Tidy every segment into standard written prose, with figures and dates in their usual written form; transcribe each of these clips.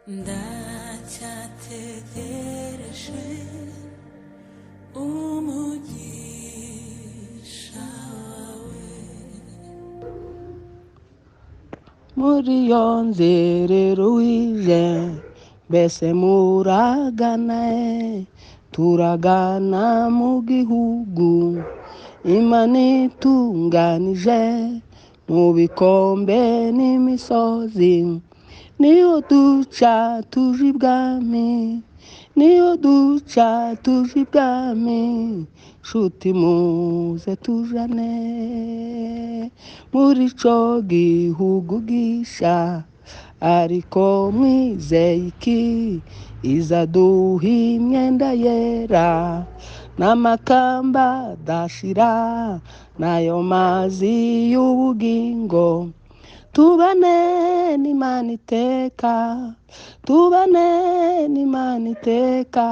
Ndacyategereje umugisha wawe. Muri iyo nzerero wije, mbese muragana he? Turagana mu gihugu Imana itunganije, mu bikombe n'imisozi, niyo duca tuje ibwami, niyo duca tuje ibwami. Nshuti muze tujane muri ico gihugu gisha. Ariko mwizeye iki? Izaduha imyenda yera n'amakamba adashira, n'ayo mazi y'ubugingo. Tubane n'Imana iteka, tubane n'Imana iteka.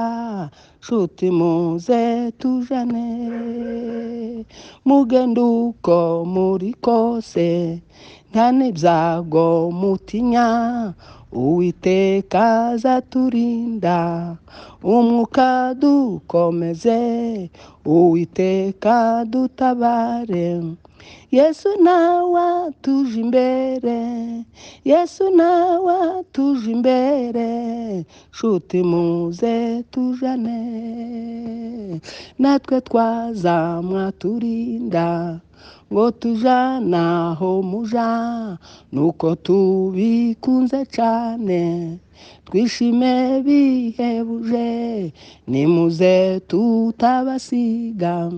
Nshuti muze tujane, mugende uko muri kose, nta n'ibyago mutinya. Uwiteka azaturinda, umwuka dukomeze, Uwiteka dutabare. Yesu nawe atuje imbere, Yesu nawe atuje imbere. Nshuti muze tujane, natwe twazamwa turinda, ngo tujane aho muja, nuko tubikunze cane, twishime bihebuje, nimuze tutabasiga.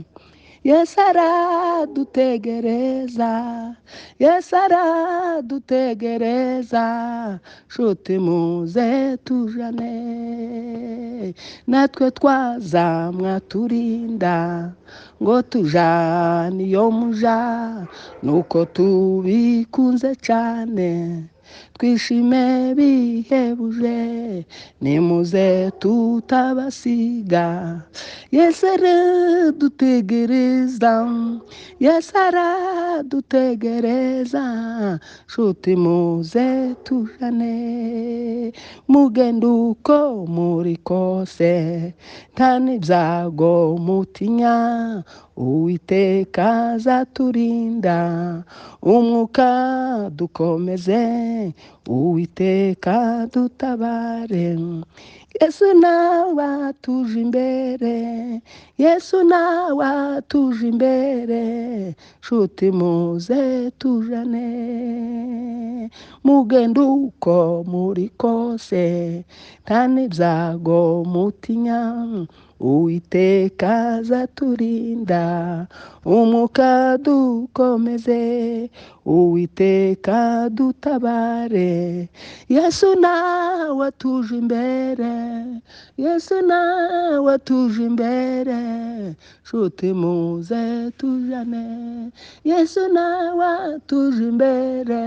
Yesu aradutegereza, Yesu aradutegereza. Nshuti muze tujane, natwe twazamwa turinda, ngo tujane iyo muja, nuko tubikunze cane, twishime bihebuje, nimuze tutabasiga. Yesu aradutegereza, Yesu aradutegereza. Nshuti muze tujane, mugende uko muri kose, nta n'ibyago mutinya. Uwiteka azaturinda, umwuka dukomeze, Uwiteka dutabare. Yesu nawe atuje imbere, Yesu nawe atuje imbere. Nshuti muze tujane, mugende uko muri kose, nta n'ibyago mutinya. Uwiteka azaturinda, umwuka dukomeze, Uwiteka dutabare. Yesu nawe atuje imbere, Yesu nawe atuje imbere. Nshuti muze tujane, Yesu nawe atuje imbere,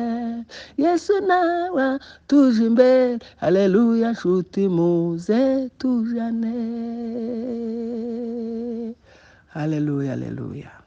Yesu nawe atuje imbere. Haleluya, nshuti muze tujane. Haleluya, haleluya.